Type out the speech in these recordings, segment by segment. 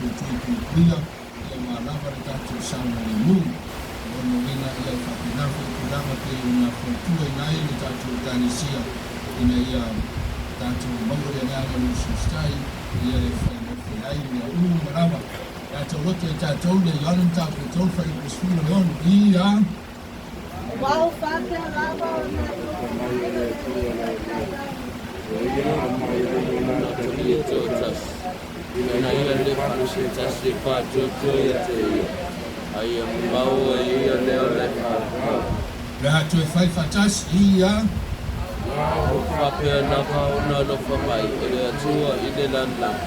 tatou toe puipuia ia aua lava le tatou saogalemu. O lona uiga ia e faapena foi tulaga pei ona fautuaina ai le tatou Ekalesia ina ia tatou maua le agaga o le usuustai ia e faigofie ai mea uma lava. E a tauloto e tatou le Ioane Mataupu e 3 fuaiupu 16 ia. Ua ou faapea lava ona alofa mai o le Alii ia Aperamo. Ua ia aumai ai lona atalia toatasi, ina ia le fano se tasi e faatuatua ia te ia, a ia maua e ia le ola e faavavau. Le a toe fai faatasi ia. Ua ou faapea lava ona alofa mai o le Atua i le lalolagi,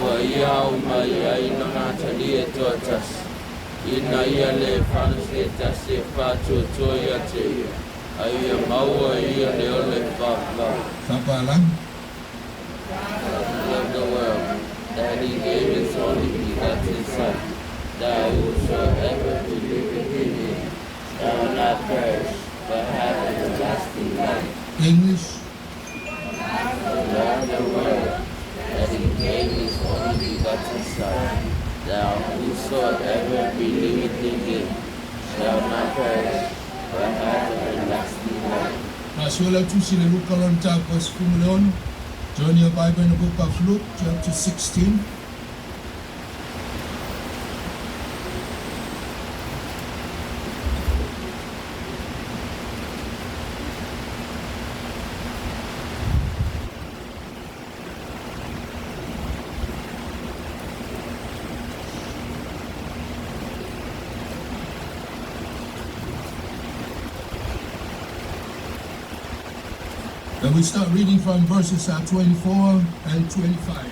ua ia aumai ai lona atalia e toatasi, Ina ia le fano se tasi e faatuatua ia te ia, a ia maua e ia le ola e faavavau. Faapalagi. God loved the world, that he gave his only begotten Son, that whosoever believeth in him shall not perish, but have everlasting life. English. God so loved the world, that he gave his only begotten Son, that whosoever believeth in him shall not perish, but have everlasting life. Faasoa lau tusi le Luka lona mataupu 16. Turn your Bible in the book of Luke, chapter 16. And we start reading from verses uh, 24 and 25.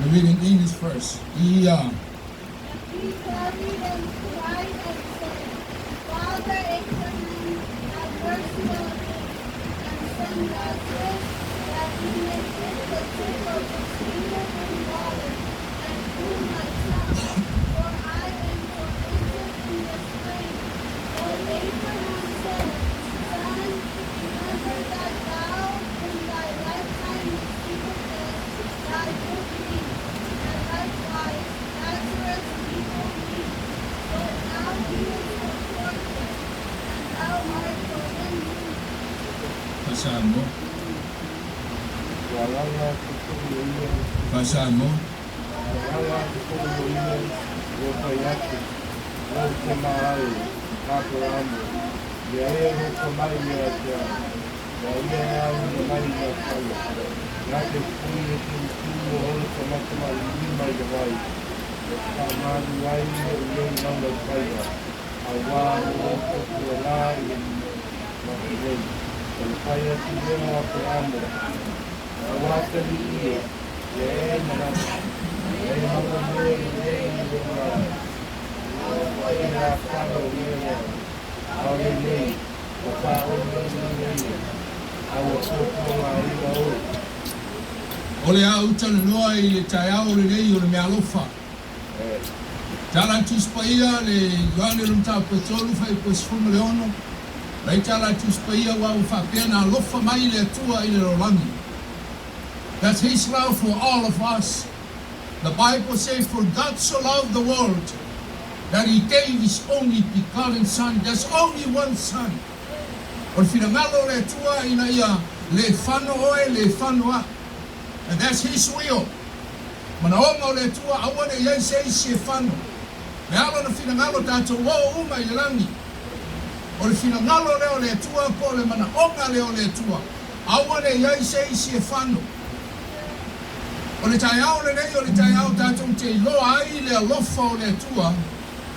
We're reading English first. Ia. And he tarried and cried and said, Father Abraham, have mercy on me, and send Lazarus, that he may dip the tip of his finger in water, and cool my tongue, for I am tormented in this flame. But Abraham said, Son, remember that thou in thy lifetime receivest thy good things, and likewise Lazarus evil things. But now he is comforted, and thou art tormented. Faa-Samoa. Faa-Samoa. Ua alaala atu foi o ia ua fai atu, Lou tama e, Aperamo, ia e alofa mai ia te au, a ia e auina mai Lasalo, na te pupui e te utū o ona tamatamailima i le vai, e faamalu ai lou nei laulaufaiva, auā ua ou tuatualā i le mate nei. Ona fai atu lea o Aperamo, Auatalii e, ia e manatu, ia e maua mea lelei i lou lagi, ua oo mai le ākala o mea lea, a o lenei, ua fāʻoliʻoli ia, a ua puapuagaina oe. O le a ou talanoa i le taeao lenei o le meaalofa. Tala a Tusi Paia le Ioane lona mataupu e tolu fuaiupu e 16, Lai tala a Tusi Paia aua ua faapea na alofa mai le Atua i le lalolagi. That's His love for all of us. The Bible says for God so loved the world that He gave His only begotten Son, there's only one Son. O le finagalo o le Atua ina ia le fano oe, le fano a'u. And that's His will. Manaoga o le Atua, aua ne i ai se isi e fano. Le a Lona finagalo tatou oo uma i le lagi. O le finagalo lea o le Atua po o le manaoga lea o le Atua, aua ne i ai se isi e fano. O le taeao lenei o le taeao tatou te iloa ai le alofa o le Atua.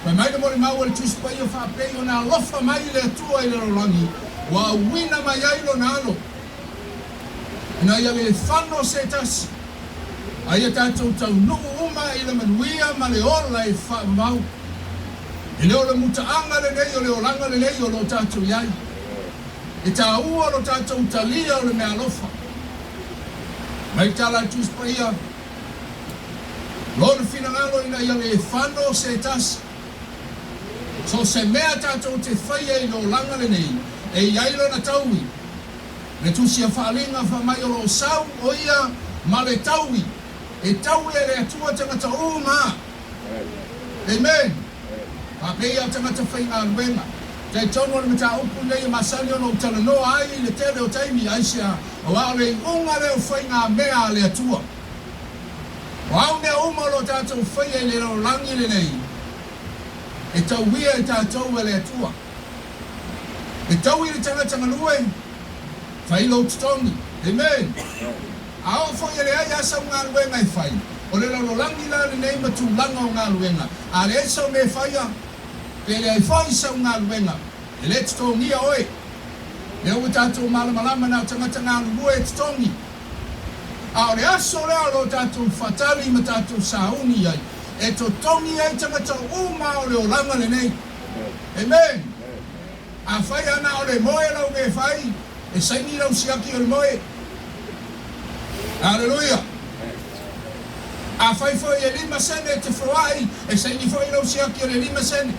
Fai mai le molimau a le Tusi Paia faapei ona alofa mai le Atua i le lalolagi, ua auina mai ai Lona Alo. Ina ia le fano se tasi, a ia tatou taunuu uma i le manuia ma le ola e faamau. E le o le mutaaga lenei o le olaga lenei o lo o tatou i ai. E taua lo tatou talia o le meaalofa. Mai tala a le Tusi Paia, Lona finagalo ina ia le fano se tasi. So o se mea tatou te faia i le olaga lenei, e i ai lona taui. Le tusi a Faaaliga fai mai o lo o sau o ia ma le taui. E taui e le Atua tagata uma. Amen. Faapea o tagata faigaluega. Talitonu o le mataupu lenei e masani ona ou talanoa ai i le tele o taimi, aisea, aua o le iuga lea o faigamea a le Atua. O a mea uma o lo o tatou faia i le lalolagi lenei, e tauia e tatou e le Atua. E taui le tagata galue, fai lou totogi. Amen. A oo foi e leai lava sau galuega e fai, o le lalolagi la lenei ma tulaga o galuega, a leai sau mea e faia, pe leai foi sau galuega, e le totogia oe. Lea ua tatou malamalama na o tagata galulue e totogi. A o le aso lea o lo o tatou faatali ma tatou sauni i ai, e totogi ai tagata uma o le olaga lenei. Amen. Afai a na o le moe lau mea e fai, e saini lau siaki o le moe. Aleluia. Afai foi e 5 sene e te foai, e saini foi lau siaki o le 5 sene.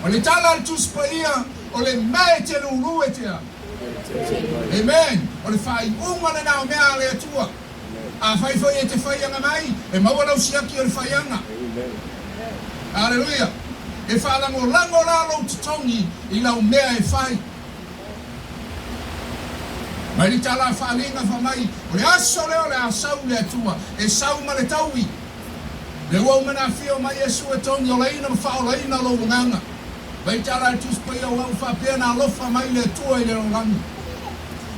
O le tala a le Tusi Paia, o le mea e te lulu e te a. Amen. O le faaiuga lena o mea a le Atua. Afai foi e te faiaga mai, e maua lau siaki o le faiaga. Aleluia. E faalagolago la lou totogi i lau mea e fai. Mai le tala a Faaliga fai mai, o le aso lea o le a sau le Atua, e sau ma le taui. Lea ua uma ona afio mai Iesu e togi olaina ma faaolaina lou agaga. Mai le tala a le Tusi Paia o au faapea na alofa mai le Atua i le lalolagi.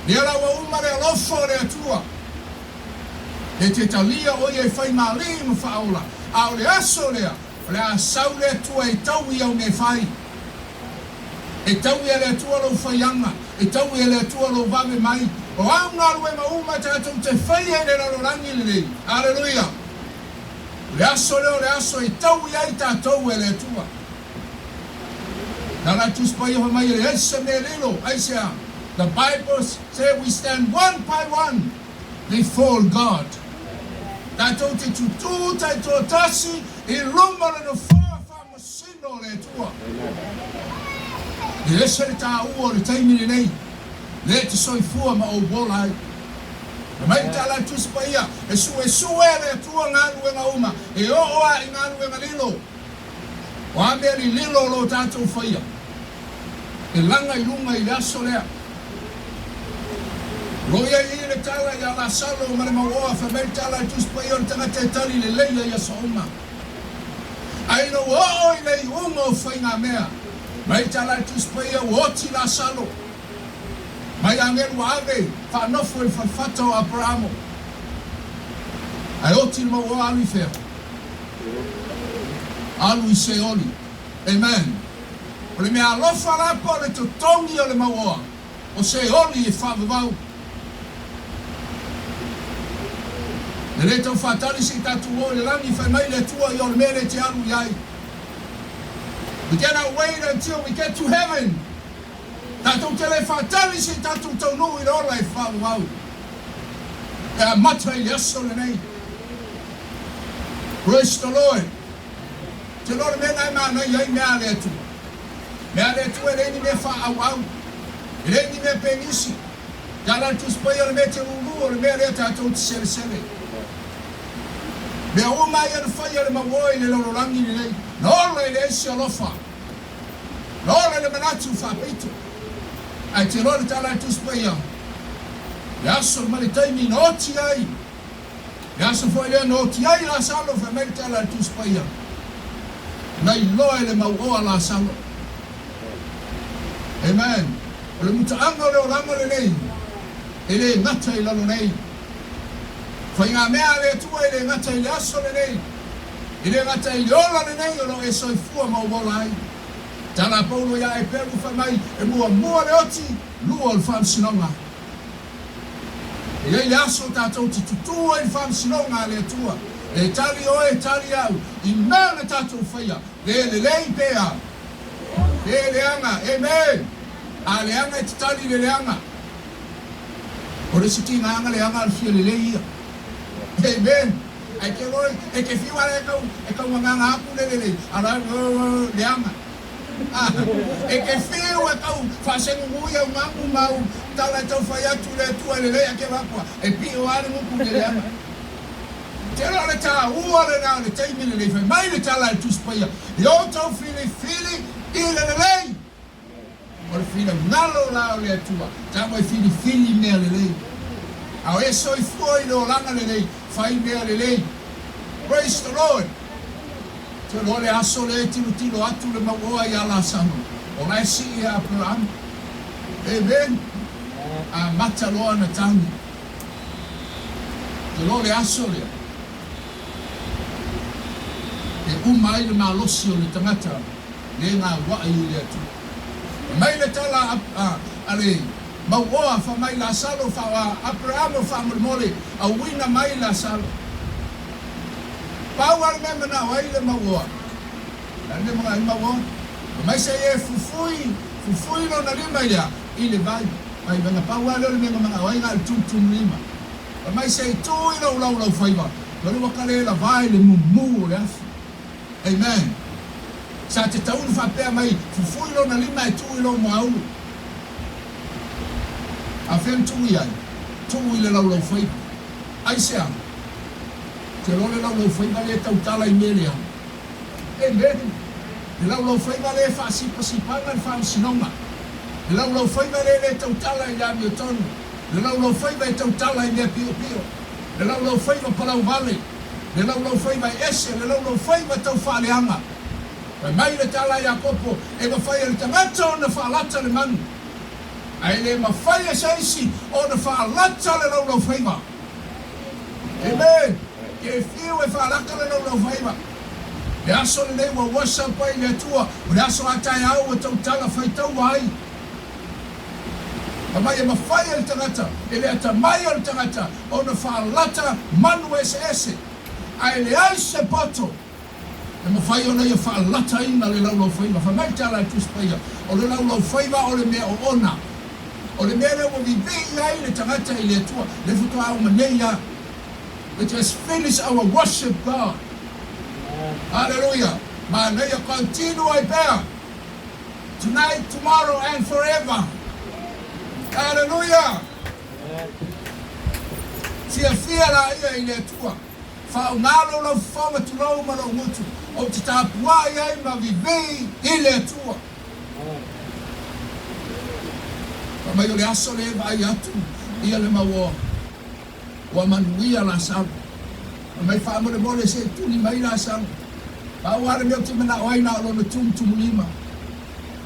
Lea la ua uma le alofa o le Atua. E te talia o ia e fai malī ma faaola, a o le aso lea, o le a sau le Atua e taui au mea fai. E taui e le Atua lou faiaga, e taui e le Atua lou vave mai. O au galuega uma tatou te faia i le lalolagi lenei. Aleluia! O le aso lea o le aso e taui ai tatou e le Atua. Na la Tusi Paia fai mai e leai se mea lilo, aisea? The Bible say we stand one by one before God. Tatou te tutū taitoatasi i luma o le nofoa faamasino o le Atua. E ese le taua o le taimi lenei, lea e te soifua ma ou ola ai. Fai mai le tala a le Tusi Paia, e suesue e le Atua galuega uma, e oo lava i galuega lilo. O a mea lililo o lo o tatou faia, e laga i luga i le aso lea. O lo o i ai i i le tala ia Lasalo ma le mauoa, fai mai le tala a le Tusi Paia o le tagata e tali lelei ai aso uma. Ae ina ua oo i le iuga o faigamea, mai le tala a le Tusi Paia ua oti Lasalo, mai agelu ua ave faanofo i le falefata o Aperamo. Ae oti le mauoa alu i fea? Alu i Seoli. Amen. O le mea alofa la po o le totogi o le mauoa, o Seoli e faavavau. E le tau faatali se i tatou oo i le lagi, fai mai le Atua ia o le mea lea e te alu i ai. We cannot wait until we get to heaven. Tatou te le faatali se i tatou taunuu i le ola e faavavau. E amata i le aso lenei. Praise the Lord. Te loa le mea na e manaia ai mea a le Atua. Mea a le Atua e leai ni mea faaauau. E leai ni mea penisi. Te ala le Tusi Paia o le mea te lulu o le mea lea tatou te selesele. Mea uma ia na faia le mauoa i le lalolagi lenei. Na ola e leai se alofa. Na ola i le manatu faapito. Ae te loa le tala a le Tusi Paia, le aso ma le taimi na oti ai, le aso foi lea na oti ai Lasalo, fai mai le tala a le Tusi Paia, na iloa e le mauoa Lasalo. Amen. O le mutaaga o le olaga lenei, e le gata i lalo nei. Faigamea a le Atua e le gata i le aso lenei, e le gata i le ola lenei o lo o e soifua ma ou ola ai. Tala a Paulo iā Eperu fai mai, e muamua le oti, lua o le faamasinoga. E i ai le aso tatou te tutū ai i le faamasinoga a le Atua, e tali oe, e tali au, i mea na tatou faia, pe lelei pe a, pe leaga. Amen! A leaga e te tali i le leaga. O le isi tigaga leaga a le fia lelei ia. Amen! Ae te iloa e te fiu lava e tau gagaga atu le lelei, a la leaga. E te fiu e tau faasegugū i au gagu ma au tala e tau fai atu i le Atua e lelei, ae te vaai atu lava, e pio lava le gutu i le leaga. Te iloa le taua lena o le taimi lenei, fai mai le tala a le Tusi Paia, Ia outou filifili i le lelei. O le finagalo la o le Atua, tago e filifili mea lelei. A o e soifua i le olaga lelei, fai mea lelei. Praise the Lord! Te iloa le aso lea e tilotilo atu le mauoa ia Lasalo, o la e sii ia Aperahama. Amen! Amata loa ona tagi. Te iloa le aso lea e uma ai le malosi o le tagata le gaua'i i le Atua. Fai mai le tala a le mauoa, Fai mai Lasalo, fa Aperahama faamolemole, auina mai Lasalo. Pau lava le mea e manao ai le mauoa. O le a le mea e manao ai le mauoa? Fai mai se i e fufui, fufui lona lima i le a? I le vai. Vai vaega pau lava lea o le mea na manao ai na o le tumtumulima. Fai mai se i tu i lou laulaufaiva, lole ua ka le lava i le mumu o le afi. Amen. Sa te taulu faapea mai, fufui lona lima e tuu i lou muaulu. A fea na tuu i ai? Tuu i le laulaufaiva. Aisea? Te iloa le laulaufaiva lea e tautala i mea leaga. Amen. Le laulaufaiva lea e faasipasipaga le faamasinoga. Le laulaufaiva lea e le tautala i le amiotonu. Le laulaufaiva e tautala i mea piopio. Le laulaufaiva palauvale. Le laulaufaiva e ese. Le laulaufaiva tau faaleaga. Fai mai le tala a Iakopo, E mafai e le tagata ona faalata le manu, ae le mafai e se isi ona faalata le laulaufaiva. Amen! Ke fiu e faalata le laulaufaiva. Le aso lenei ua worship ai le Atua, o le aso a taeao ua tautala faitaua ai. Fai mai e mafai e le tagata, e le atamai o le tagata ona faalata manu eseese, ae leai se poto E mafai ona ia faalataina le laulaufaiva. Fai mai le tala a le Tusi Paia, O le laulaufaiva o le mea oona. O le mea lea ua vivii ai le tagata i le Atua, lea faatoa uma nei lava. We just finish our worship God. Hallelujah! Manaia continue ai pea. Tonight, tomorrow and forever. Hallelujah! Fiafia laia i le Atua. Faaaoga lou laufofoga tulou ma lou gutu, ou te tapuai ai ma vivii i le Atua. Fai mai o le aso lea e vaai atu ia le mauoa, ua manuia Lasalo. Fai mai faamolemole se i tuli mai Lasalo. Pau lava le mea ou te manao ai na o lona tumutumulima,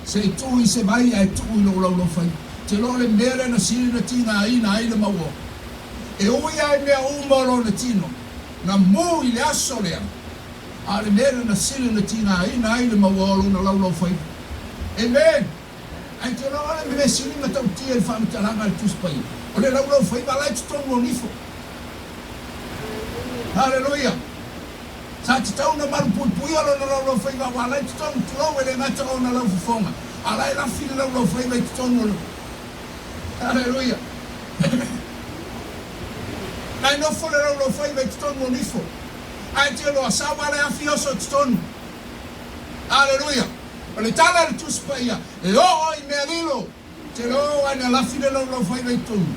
se i tuu i se vai ae tuu i lou laulaufaiva. Te iloa o le mea lea na sili na tigaina ai le mauoa. E ui lava i mea uma o lona tino, na mū i le aso lea, a o le mea lea na sili ona tigaina ai le maua o lona laulaufaiva. Amen! Ae te iloa o le mea sili matautia i le faamatalaga a le Tusi Paia, o le laulaufaiva la e i totonu o nifo. Haleluia! Sa tatau ona malupuipuia lona laulaufaiva aua la e i totonu, tulou, e le gata o ona laufofoga, a o la e lafi le laulaufaiva i totonu o le. Haleluia! Nai nofo le laulaufaiva i totonu o nifo, ae te loa saua le afi oso i totonu. Aleluia! O le tala a le Tusi Paia, e oo i mea lilo, te loa ae na lafi le laulaufaiva i totonu.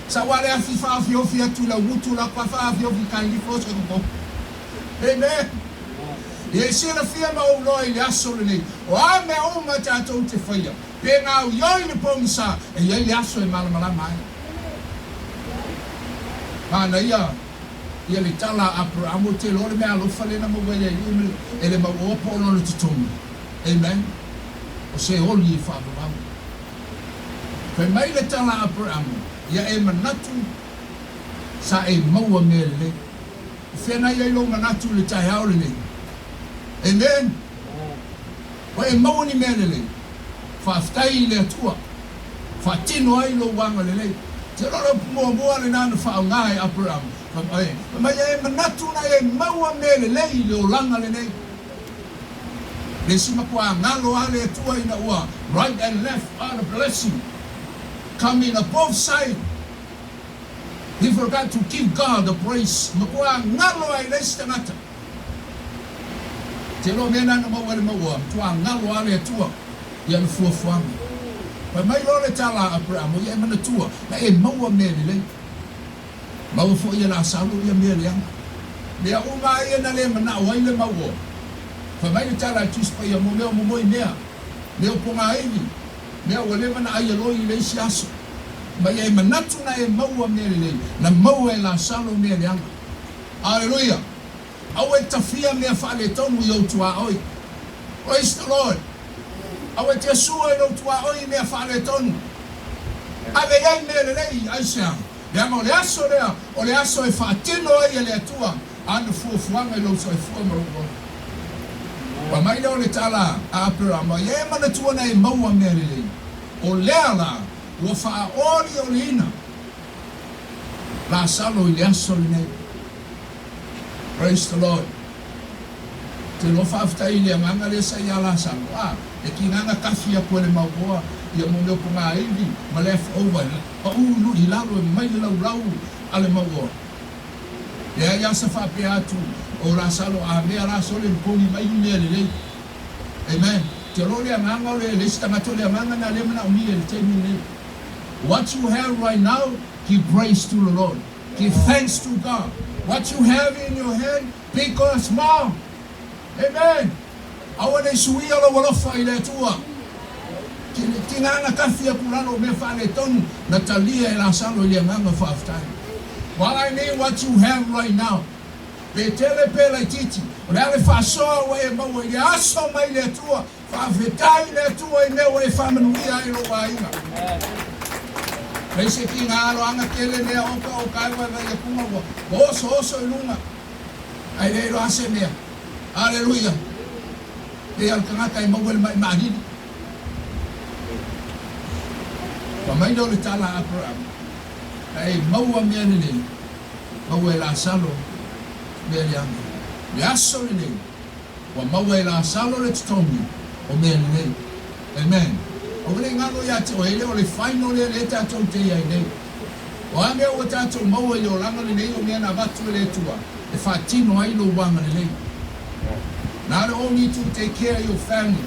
Saua le afi faaofiofi atu i laugutu la kua faaofiofi kai nifo oso i totonu. Amen! Ia e silafia ma ou loa i le aso lenei, o a mea uma tatou te faia, Pe gaoioi le pogisa, e i ai le aso e malamalama ai. Manaia ia le tala a Aperamo, te iloa le mea alofa lea na maua e le Alii ma le, e le mauoa po o lona totogi. Amen. O se oli e faavavau. Fai mai le tala a Aperamo, ia e manatu sa e maua mea lelei. O fea na i ai lou manatu i le taeao lenei? Amen. Ua e maua ni mea lelei. Faafetai i le Atua. Faatino ai lou agalelei. Te iloa le upu muamua lena na faaaoga e Aperama, fai mai, Ia e manatu na e maua mea lelei i le olaga lenei. Le isi matua galo a le Atua ina ua right and left are the blessing coming a both side. He forgot to give God the praise. Matua galo ai le isi tagata. Te iloa mea na na maua e le maua, matua galo a le Atua i ana fuafuaga. Fai mai loa le tala a Aperamo, Ia e manatua, na e maua mea lelei. Maua foi e Lasalo ia mea leaga. Mea uma lava ia na le manao ai le mauoa. Fai mai le tala a le Tusi Paia mo mea o momoi mea, mea o pogāivi, mea ua leva na ai e loi i le isi aso. Ma ia e manatu na e maua mea lelei, na maua e Lasalo mea leaga. Aleluia! Aua e tafia mea faaletonu i ou tuaoi. Praise the Lord! Aua e te sua i lou tuaoi i mea faaletonu. Ave i ai mea lelei, aisea? Leaga o le aso lea, o le aso e faatino ai e le Atua Ana fuafuaga i lou soifua ma lou ola. Fai mai lea o le tala a Aperama, Ia e manatua na e maua mea lelei, o lea la ua faaolioliina Lasalo i le aso lenei. Praise the Lord. Ou te iloa faafetai i le agaga lea sa ia Lasalo, a, e kinaga kafi aku e le mauoa ia mo mea o pogāivi ma leftover, pau i lalo e mai le laulau a le mauoa. Leai a sa faapea atu o Lasalo a mea la sole totogi mai ni mea lelei. Amen. Te iloa o le agaga o le isi tagata o le agaga na lea manaomia i le taimi lenei. What you have right now, give praise to the Lord. Give thanks to God. What you have in your hand, big or small. Amen. Aua ne i suia lou alofa i le Atua. Tiga na kafi aku lalo o mea faaletonu na talia e Lasalo i le agaga faafetai. What I mean what you have right now. Pe tele pe laitiiti, o le a le faasoa ua e maua i le aso mai le Atua. Faafetai i le Atua i mea ua e faamanuia ai lou aiga. Leai se tiga aloaga tele mea oka o kai vaivai atuga ua osooso i luga. Ae le iloa se mea. Aleluia! Pei a le tagata e maua i le maʻi maalili. Fai mai lea o le tala a Aperahama, Na e maua mea lelei, maua e Lasalo mea leaga. Le aso lenei, ua maua e Lasalo le totogi o mea lelei. Amen. Aua ne i galo ia te oe, e le o le final lea lea tatou te i ai nei. O a mea ua tatou maua i le olaga lenei o mea na avatu e le Atua e faatino ai lou agalelei. Not only to take care your family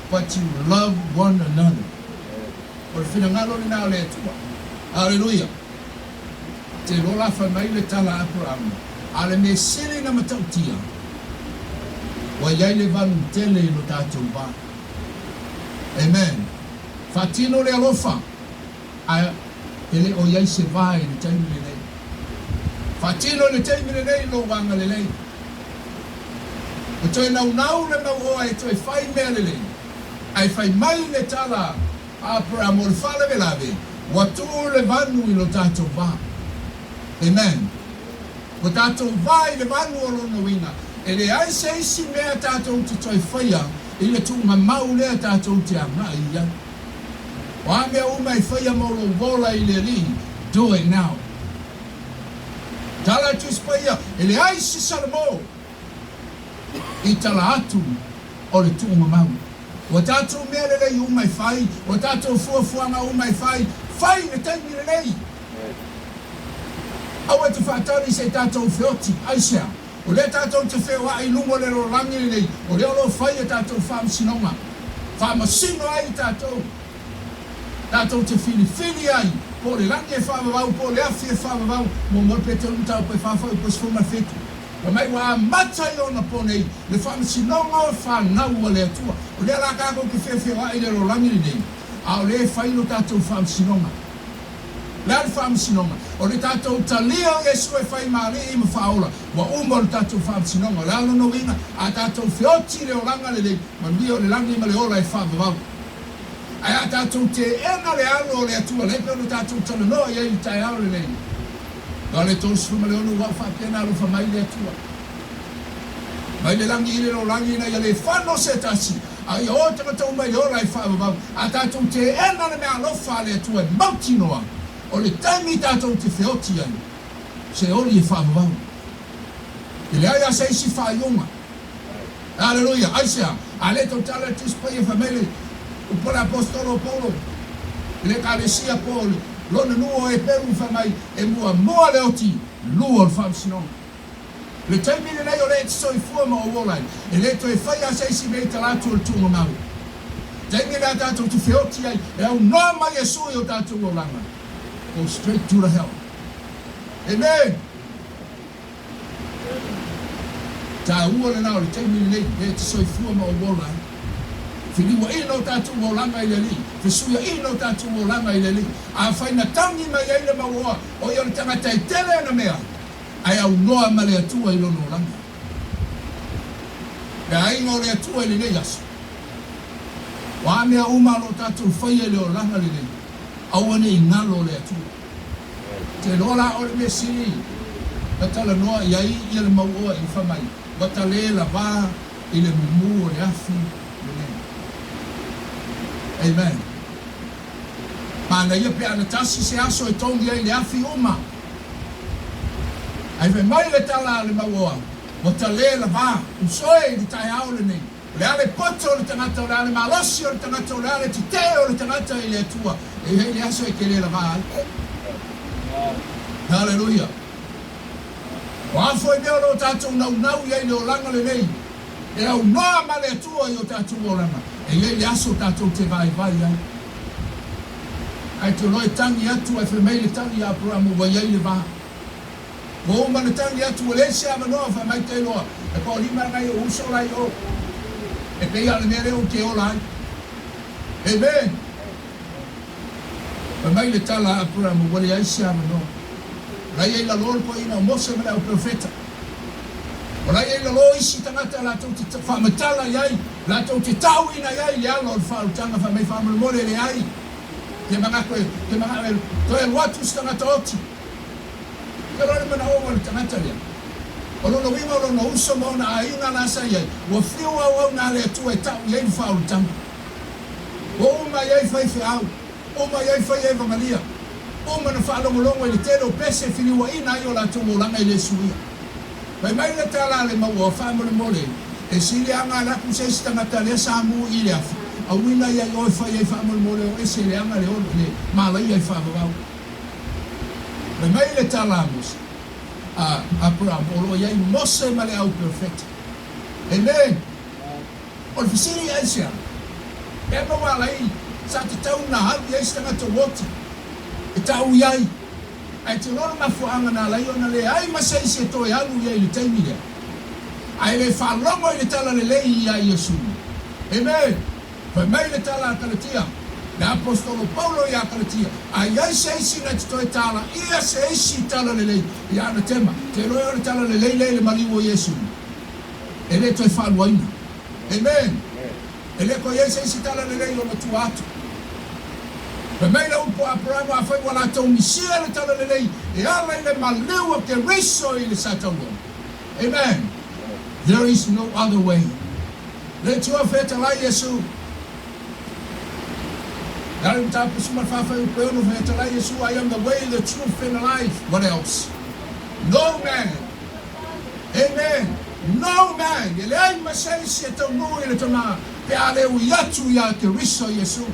but to love one another. O le finagalo lena o le Atua. Aleluia! Te iloa la fai mai le tala a Aperahama, a le mea sili na matautia, ua i ai le vanu tele i lo tatou va. Amen. Faatino le alofa. Ae e le o i ai se va i le taimi lenei. Faatino i le taimi lenei lou agalelei. Ua toe naunau le mauoa e toe fai mea lelei, ae fai mai le tala a Aperahama o le faalavelave, ua tuu le vanu i lo tatou va. Amen. Ua tatou va i le vanu o lona uiga, e leai se isi mea tatou te toe faia i le tuugamau lea tatou te agai i ai. O a mea uma e faia mo lou ola i le Alii, do it now. Tala e Tusi Paia, e leai se Salamo i tala atu o le tuugamau. Ua tatou mea lelei uma e fai, ua tatou fuafuaga uma e fai, fai i le taimi lelei. Aua e te faatali se i tatou feoti, aisea? O lea tatou te feoai i luga o le lalolagi lenei, o lea o lo o fai a tatou faamasinoga, faamasino ai tatou, tatou te filifili ai po o le lagi e faavavau po o le afi e faavavau, muamua le Peteru mataupu e fa foi 17. Fai mai ua amata i ona po nei le faamasinoga o fanau a le Atua. O lea la tatou te feofeoai i le lalolagi lenei, a o lea e fai lo tatou faamasinoga. O le a le faamasinoga? O le tatou talia o Iesu e fai ma Alii ma Faaola, ua uma o le tatou faamasinoga. O le a lona uiga? A tatou feoti i le olaga lelei, manuia o le lagi ma le ola e faavavau. Ae a tatou teena le alo o le Atua, lea pei ona tatou talanoa i ai i le taeao lenei, na o le 36 ua faapea na alofa mai le Atua. Mai le lagi i le lolagi ina ia le fano se tasi, a ia o tagata uma i le ola e faavavau. A tatou teena le meaalofa a le Atua e mautinoa, o le taimi tatou te feoti ai, se oli e faavavau. E leai a se isi faaiuga. Aleluia! Aisea? A le tou tala i le Tusi Paia fai mai le upu a le Aposetolo o Paulo i le Ekalesia po o lona nuu o Eperu fai mai, E muamua le oti, lua o le faamasinoga. Le taimi lenei o lea e te soifua ma ou ola ai, e le toe fai lava se isi mea i tala atu o le tuugamau. Taimi lea tatou te feoti ai, e aunoa mai Iesu i o tatou olaga. Go straight to the hell. Amen! Taua lena o le taimi lenei, lea e te soifua ma ou ola ai. Feliuaina o tatou olaga i le Alii, fesuiaina o tatou olaga i le Alii. Afai na tagi mai ai le mauoa, o ia o le tagata e tele ana mea, ae aunoa ma le Atua i lona olaga. Le aiga o le Atua i lenei aso. O a mea uma o lo o tatou faia i le olaga lenei, aua ne i galo le Atua. Te iloa la o le mea sili na talanoa i ai ia le mauoa i fai mai, ua ta le lavā i le mumu o le afi lenei. Amen. Manaia pe ana tasi se aso e togi ai le afi uma. Ae fai mai le tala a le mauoa, ua ta le lavā, usoe i le taeao lenei. O le a le poto o le tagata, o le a le malosi o le tagata, o le a le tetee o le tagata i le Atua, e i ai le aso e te le lavā ai. Haleluia! O a foi mea o lo o tatou naunau i ai i le olaga lenei, e aunoa ma le Atua i o tatou olaga, e i ai le aso tatou te vaivai ai. Ae te iloa e tagi atu ae fai mai le tagi a Aperamo ua i ai le va. Ua uma ona tagi atu ua leai se avanoa fai mai Tailoa e toalima nai ou uso la i o. E pei a o le mea lea ou te ola ai. Amen. Fai mai le tala a Aperamo ua leai se avanoa. O la i ai lalo le toeaina o Mose ma le au perofeta. O la i ai lalo isi tagata latou te faamatala i ai, latou te tauina i ai le ala o le faaolataga fai mai faamolemole leai. Te manatu e, te manao e toe alu atu se tagata oti. Te loa le manaoga o le tagata lea. O lona uiga o lona uso ma ona aiga la sa i ai, ua fiu auauna a le Atua e ta'u i ai le faaolataga. Ua uma i ai faifeau, uma i ai fai evagalia, uma na faalogologo i le tele o pese e filiuaina ai o latou olaga e le suia. Fai mai le tala a le Mauoa, Faamolemole, e sili aga ala atu se isi tagata lea sa mu i le afi, auina ia i oe fai ai faamolemole o ese le aga le olo le malaia i faavavau. Fai mai le tala a Mose, a Aperamo, o lo o i ai Mose ma le au perofeta. Amen! O le fesili aisea? Pe ama ua ala ai sa tatau na alu i ai se tagata ua oti e ta'u i ai, ae te iloa le mafuaaga na ala ai ona leai ma se isi e toe alu i ai i le taimi lea, ae le faalogo i le tala lelei ia Iesu. Amen! Fai mai le tala a Kalatia, le Aposetolo Paulo iā Kalatia, A i ai se isi na te toe tālaia se isi tala lelei ia anatema, te iloa o le tala lelei lea i le maliu o Iesu, e le toe faaluaina. Amen! E le toe i ai se isi tala lelei ona tua atu. Fai mai le upu a Aperamo, Afai ua latou misia le tala lelei e ala i le maliu o Keriso i le Sataua. Amen! There is no other way. Le Atua fetalai Iesu. Le ale mataupu 14 fuaiupu e 6 fetalai Iesu I am the way, the truth and the life. What else? No man. Amen. No man. E leai ma se isi e taunuu i le Tama pe a le ui atu iā Keriso Iesu.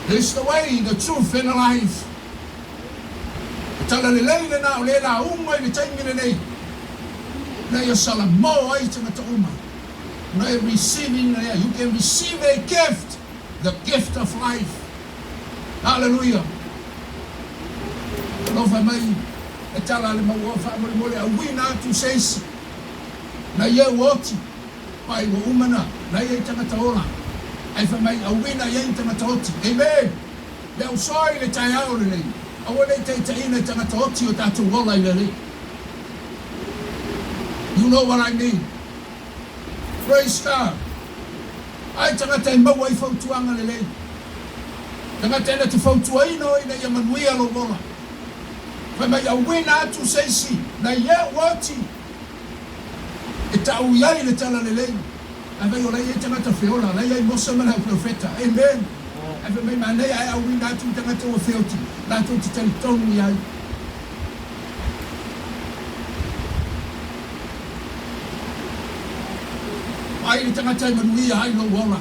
He is the way, the truth and the life. He tala lelei lena o le lauga i le taimi lenei ina ia salamo ai tagata uma ona e receive ina lea you can receive a gift the gift of life Hallelujah Alofa mai e tala a le mauoa faamolemole auina atu se isi na ia ua oti pai ua uma na na ia i tagata ola ae fai mai auina i ai ni tagata oti Amen. Le ausoa i le taeao lenei, aua ne i taitaiina i tagata oti o tatou ola i le Alii. You know what I mean. Praise God. Ai tagata e maua ai fautuaga lelei. Tagata e na te fautuaina oe ina ia manuia lou ola. Fai mai auina atu se isi na i eʻu oti e taʻu i ai le tala lelei. Ae fai o la e i ai tagata feola, la e i ai Mose ma le au perofeta. Amen. Ae fai mai manaia ae auina atu i tagata ua feoti, latou te talitonu i ai. Ai le tagata e manuia ai lou ola.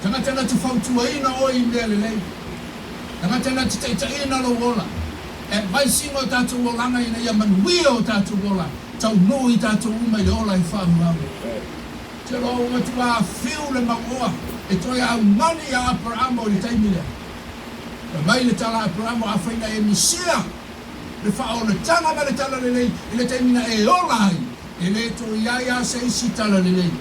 Tagata na te fautuaina oe i mea lelei. Tagata na te taitaiina lou ola. Advice ina o tatou olaga ina ia manuia o tatou ola. Taunuu i tatou uma i le ola e faaauau. Te loa ua matua fiu le mauoa e toe augani ia Aperamo i le taimi lea. Fai mai le tala a Aperamo, Afai na e misia. le faaolataga ma le talalelei i le taimi na e ola ai, e le toe i ai lava se isi talalelei.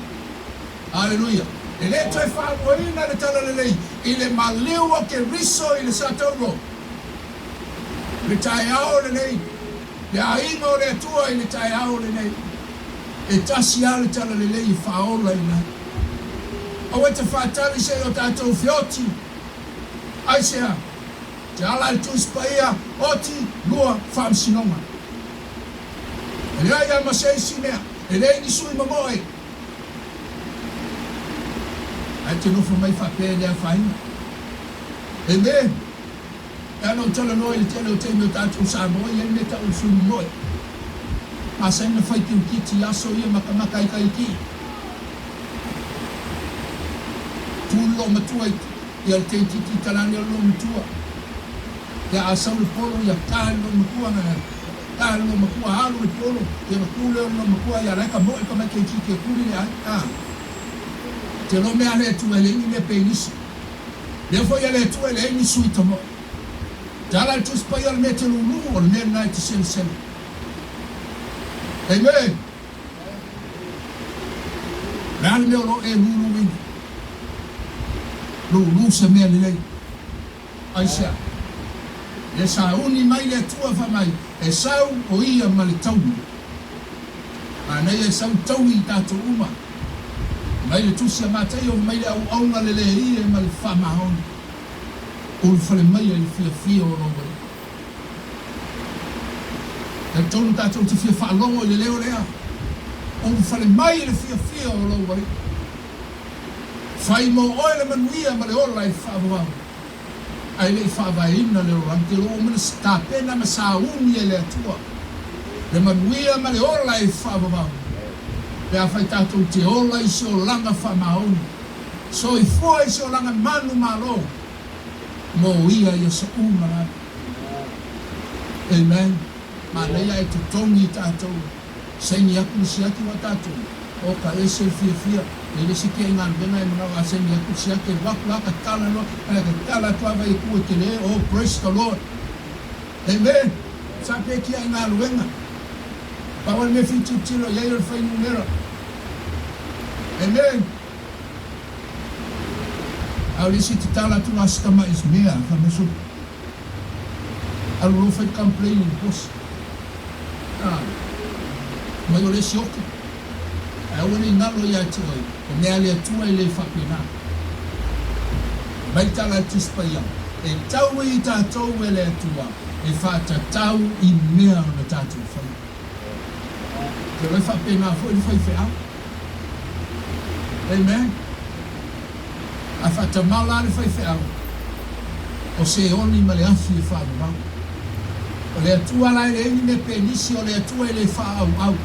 Aleluia! E le toe faaluaina le talalelei i le maliu o Keriso i le Satauro. I le taeao lenei, le aiga o le Atua i le taeao lenei, e tasi lava le talalelei e faaolaina ai. Aua e te faatali se i o tatou feoti. Aisea? Te ala i le Tusi Paia, oti, lua, faamasinoga. E leai lava ma se isi mea, e leai ni sui momoe. Ae te nofo mai faapea e le afaina. Amen. E ana ou talanoa i le tele o taimi o tatou Samoa e i ai mea tau o le sui momoe. Masani na fai kirikiti i aso ia makamaka ai kai kii. Tu le loomatua i ia le teititi i talane o le loomatua. Ia a sau le polo ia ta le loomatua na ta le loomatua alu le polo ia na tu lea o le loomatua ia lae ka moe ka mai teititi e tuli le ai. A. Te lo mea a le Atua e leai ni mea penisi. Lea foi a le Atua e leai ni sui tamoe. Te ala le Tusi Paia o le mea e te lūlū o le mea lena e te selesele. Amen. O le a le mea o lo o e lūlūina? Lūlū se mea lelei. Aisea? Lea sauni mai le Atua fai mai, e sau o ia ma le taui. Manaia e sau taui i tatou uma. Mai le Tusi a Mataio mai le auauna lelei e ma le faamaoni. Ulufale maia i le fiafia o lou Alii. Talitonu tatou te fia faalogo i le leo lea. Ulufale mai i le fiafia o lou Alii. Fai mo oe le manuia ma le ola i faavavau, ae le i faavaeina le lalolagi. Te lou uma na tapena ma sauni e le Atua le manuia ma le ola i faavavau, pe afai tatou te ola i se olaga faamaoni, soifua i se olaga manumalo mo ia i aso uma lava. Amen. Manaia ae totogi i tatou. Saini atu le siaki ua tatou o ka ese le fiafia e le isi kiai galuega e manao a saini atu le siaki alu atu a tatala loa ae tatala atu a vai atu e tele oh praise the Lord Amen sa pe kiai galuega pau a le mea fia tilotilo iai o le fuainumera Amen a o le isi tatala atu la se tamai mea fai mai so Alu loa fai complain i le boss. A mai o le isi oki. Ae aua ne i galo ia te oe, o mea a le Atua e le faapena. Mai le tala a le Tusi Paia, E taui i tatou e le Atua e faatatau i mea na tatou faia. Te iloa e faapena foi le faifeau. Amen. A faatamala lava le faifeau, o se oni ma le afi e faavavau. O le Atua la e leai ni mea penisi, o le Atua e le faaauau.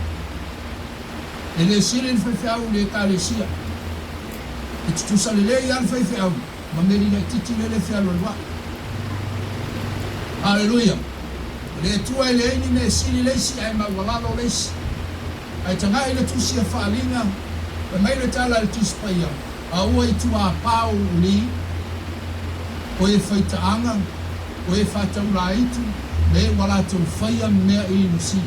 E le sili le faifeau i le Ekalesia. E tutusa lelei lava le faifeau ma meli laitiiti lele e fealualuai. Aleluia! O le Atua e leai ni mea e sili le isi ae maualalo le isi. Ae tagai le Tusi a Faaliga, fai mai le tala a le Tusi Paia, Aua i tuapā o uli, o e fai taaga, o e faataulaitu, me ua latou faia mea inosia.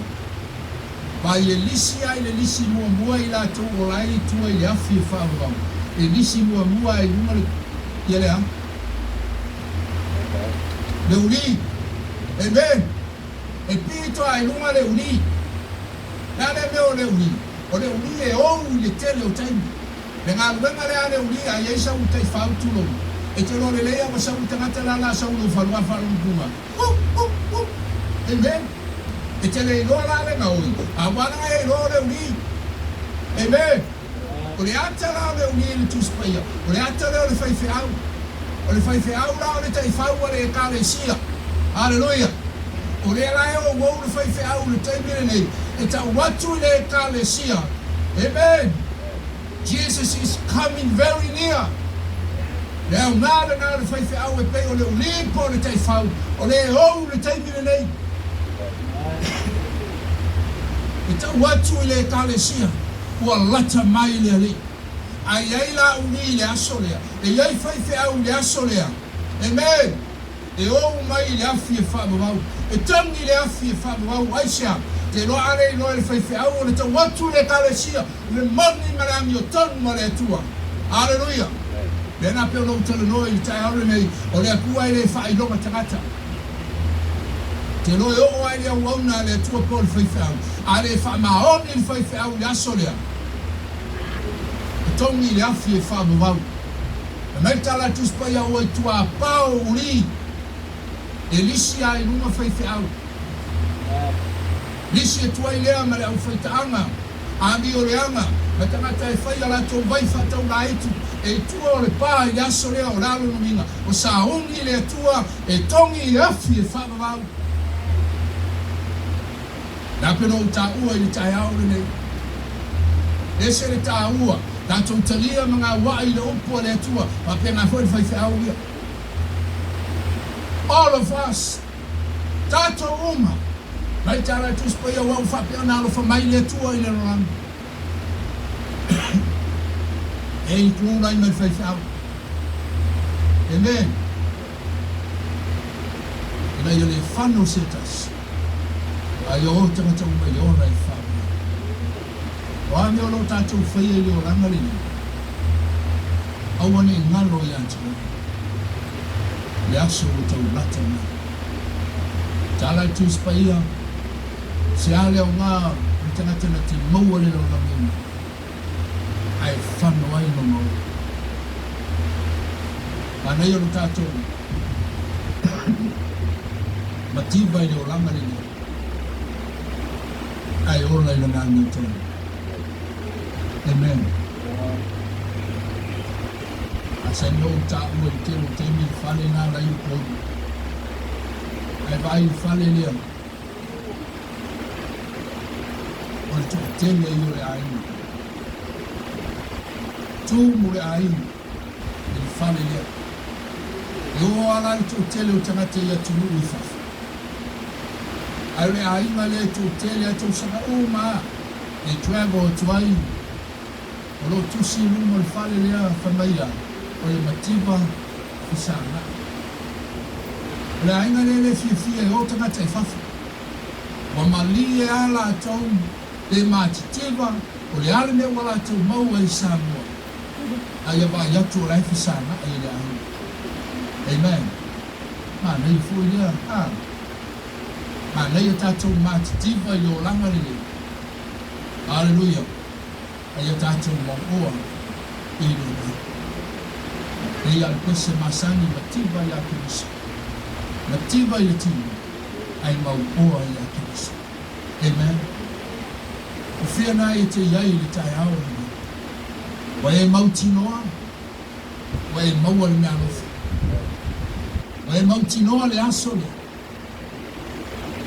Vai e lisi ai le lisi muamua i latou ola ai i tua i le afi e faavavau, e lisi muamua ai luga le, ia le a? Le uli. Amen. E pito ai luga le uli. Le a lea mea o le uli? O le uli e ou i le tele o taimi. Le galuega lea a le uli a i ai sau taifau tulou. E te iloa lelei a ua sau le tagata la la sau lou falua faalogo Uu! Uu! Uu! Amen. E te le iloa la le gaoi, a ua ala e iloa o le uli. Amen. O le ata la o le uli i le Tusi Paia, o le ata lea o le faifeau. O le faifeau la o le taifau a le Ekalesia. Aleluia! O lea la e ouou le faifeau i le taimi lenei, e tau atu i le Ekalesia. Amen! Jesus is coming very near. Le aoga lena o le faifeau e pei o le uli po o le taifau, o le ou i le taimi lenei. E tau atu i le Ekalesia, ua lata mai le Alii. A i ai la uli i le aso lea, e i ai faifeau i le aso lea. Amen! E ou mai i le afi e faavavau. E togi le afi e faavavau. Aisea? Te iloa a le iloa e le faifeau o le tau atu i le Ekalesia le moni ma le amiotonu a le Atua. Aleluia! Lea na pei ona ou talanoa i le taeao lenei, o le Atua e le faailoga tagata. Te iloa e oo lava i le auauna a le Atua po o le faifeau, a le faamaoni le faifeau i le aso lea, e togi le afi e faavavau. Fai mai le tala a le Tusi Paia, Ua i tuapao uli e lisi lava i luga faifeau. Lisi atu ai lea ma le aufaitaaga, amioleaga, ma tagata e fai a latou vai faataulaitu e i tua o le pa i le aso lea o le a lona uiga, o sauni le Atua e togi i afi e faavavau. Le a pe na ou taua i le taeao lenei. Ese le taua, tatou talia ma gauai i le upu a le Atua, faapena foi le faifeau ia. All of us, tatou uma, mai tala e Tusi Paia ua ou faapea ona alofa mai le Atua i le lalolagi. E include ai ma le faifeau. Amen. Ina ia le fano se tasi, a ia o tagata uma i le ola e faavavau. O a mea o lo o tatou faia i le olaga lenei, aua ne i galo ia te oe le aso ua tau lata mai. Tala i Tusi Paia, se a le aoga o le tagata na te maua le lalolagi uma, ae fano ai lona ola. Manaia lo tatou mativa i le olaga lenei, ae ola i lana amiotonu. Amen. Masani ou taua i le tele o taimi i le fale lena la i Upolu. Ae vaai i le fale lea, o le toatele ia o le aiga. Tumu le aiga i le fale lea. E oo lava la le toatele o tagata i atunuu i fafo. Ae o le aiga lea e toatele lava tausaga uma lava e travel atu ai. O lo o tusi i luma o le fale lea fai mai a, o le mativa fesagai. O le aiga lea e le fiafia e o tagata i fafo. Ua malie a latou le matitiva o le a le mea ua latou maua i Samoa, a ia vaai atu o la e fesagai i le aiga. Amen. Manaia foi lea, a. Manaia tatou matitiva i le olaga lenei. Aleluia. A ia tatou mauoa i le Alii. Pei a le pese masani mativa iā Keriso. Mativa i le tino, ae mauoa iā Keriso. Amen. O fea na e te i ai i le taeao lenei? Ua e mautinoa? Ua e maua le meaalofa? Ua e mautinoa le aso lea?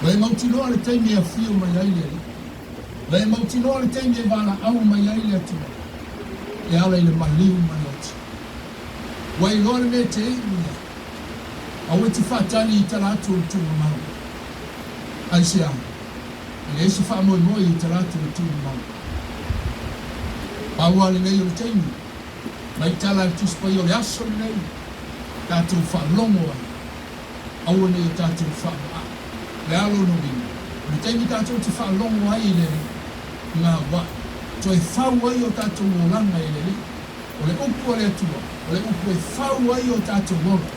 Ua e mautinoa le taimi e afio mai ai le Alii? Ua e mautinoa le taimi e valaau mai ai le Atua e ala i le maliu ma le oti. Ua iloa le mea e te iu i ai. Aua e te faatali i tala atu o le tuugamau. Aisea? E leai se faamoemoe i tala atu o le tuugamau. Pau lava lenei o le taimi, mai tala a le Tusi Paia o le aso lenei, tatou faalogo ai. Aua ne i o tatou faamaa. O le a lona uiga? O le taimi tatou te faalogo ai i le Alii, gaua'i, toe fau ai o tatou olaga i le Alii. O le upu a le Atua, o le upu e fau ai o tatou ola,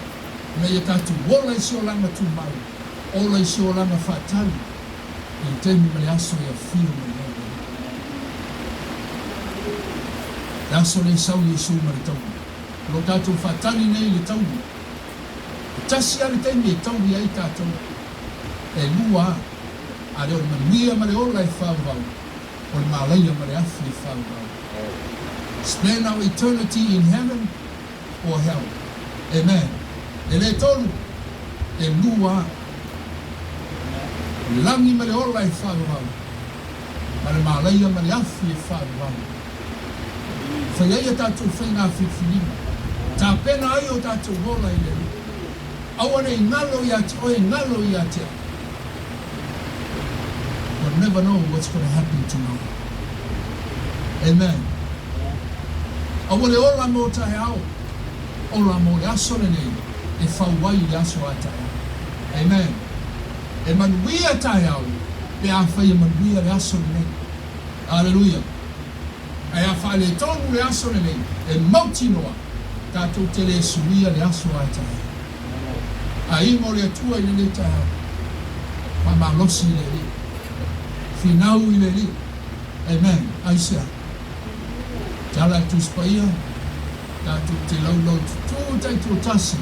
ina ia tatou ola i se olaga tumau, ola i se olaga faatali, i le taimi ma le aso e afio mai ai le Alii. Le aso lea e sau Iesu ma le tauli. O lo tatou faatali nei i le tauli. E tasi lava le taimi e tauli ai tatou, e lua a, a le o le manuia ma le ola e faavavau, o le malaia ma le afi e faavavau. Spend our eternity in heaven or hell. Amen. E le tolu, e lua a. O le lagi ma le ola e faavavau, ma le malaia ma le afi e faavavau. Fai ai a tatou faiga filifiliga, tapena ai o tatou ola i le Alii. Aua ne i galo ia te oe, galo ia te au. You'll never know what's gonna happen tomorrow. Amen. Aua le ola mo taeao, ola mo le aso lenei e fau ai le aso a taeao. Amen. E manuia taeao pe afai e manuia le aso lenei. Aleluia! Ae a faaletonu le aso lenei, e mautinoa tatou te le suia le aso a taeao. Aiga o le Atua i lenei taeao, faamalosi i le Alii, finau i le Alii. Amen. Aisea? Tala a le Tusi Paia, tatou te laulaututu taitoatasi.